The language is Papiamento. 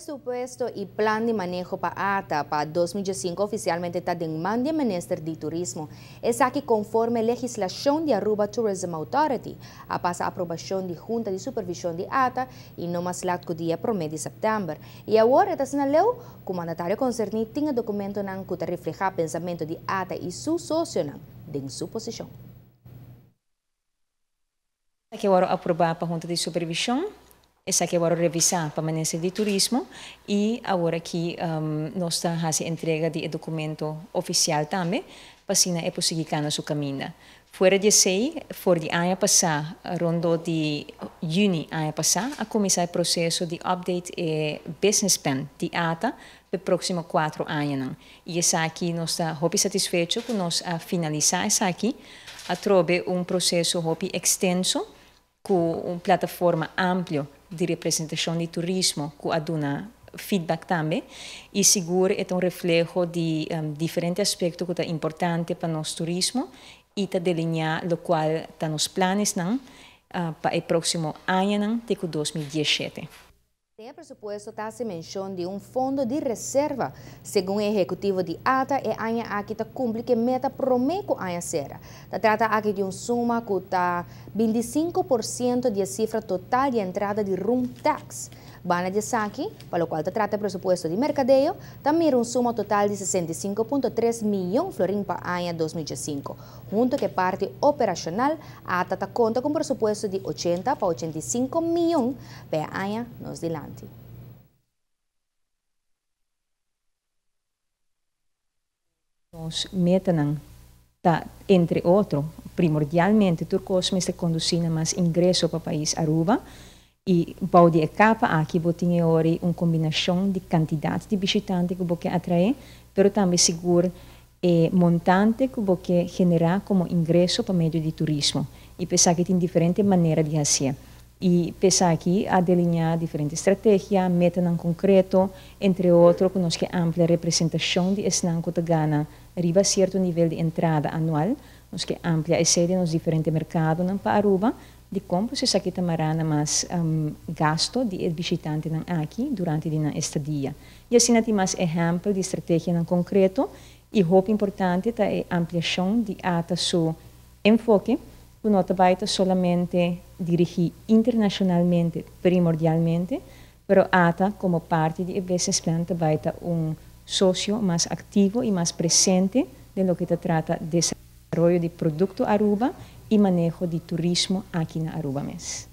Presupuesto y plan di maneho pa ATA pa 2015 oficialmente ta den man di Minister di Turismo. Esaki conforme legislacion di Aruba Tourism Authority. A pasa aprobacion di Hunta di Supervision di ATA y no mas laat cu dia 1 di september. Y awor ta asina leu cu mandatario concerni tin e documentonan cu ta refleha pensamento di ATA y su socionan den su posicion. Esaki a wòrdu aprobá pa Hunta di Supervishon, esaki a wòrdu revisá pa Minister di Turismo i awor aki nos ta hasi entrega di e dokumento ofisial tambe pa asina e por sigui kana su kaminda. Fuera di esei, for di aña pasá, rondó di yüni aña pasá, a kuminsá e proseso di update e business plan di ata pa e próksimo kuatro añanan. I esaki nos ta hopi satisfecho ku nos a finalisá esaki. Atrobe un proseso hopi ekstenso ku un plataforma amplio di representashon di turismo ku a duna feedback tambe i sigur e ta un refleho di diferente aspekto ku ta importante pa nos turismo i ta delineá lokual ta nos planesnan pa e próksimo añanan te ku 2017. Den e presupuesto ta hasi menshon di un fondo di reserva. Segun e ehekutivo di ata, e aña aki ta kumpli ku e meta promé ku aña sera. Ta trata aki di un suma ku ta 25% di e sifra total di entrada di room tax. Banda di esaki, pa lokual ta trata e presupuesto di merkadeo, ta mira un suma total di 65.3 miyon florin pa aña 2015. Hunto ku e parti operashonal, ata ta konta ku un presupuesto di 80 pa 85 miyon pa e aña nos dilanti. Nos metanan ta, entre otro, primordialmente tur kos mester kondusí na mas ingreso pa pais Aruba i bou di e kapa aki bo tin e ora un kombinashon di kantidat di bishitante ku bo ke atraé, pero tambe sigur e montante ku bo ke generá komo ingreso pa medio di turismo. I pa esaki tin diferente manera di hasié. I pa esaki a delineá diferente strategia, metanan konkreto, entre otro ku nos ke amplia representashon di esnan ku ta gana riba sierto nivel di entrada anual. Nos ke amplia esei den nos diferente merkadonan pa Aruba. Dikon? Pasobra esaki ta mará na mas gasto di e bishitantenan aki durante di nan estadia. I asina tin mas ehèmpel di strategianan konkreto i hopi importante ta e ampliashon di ata su enfoke ku no ta bai ta solamente dirigí internashonalmente primordialmente, pero ata komo parti di e business plan ta bai ta un sosio mas aktivo i mas presente den loke ta trata desaroyo di produkto Aruba i maneho di turismo aki na Aruba mes.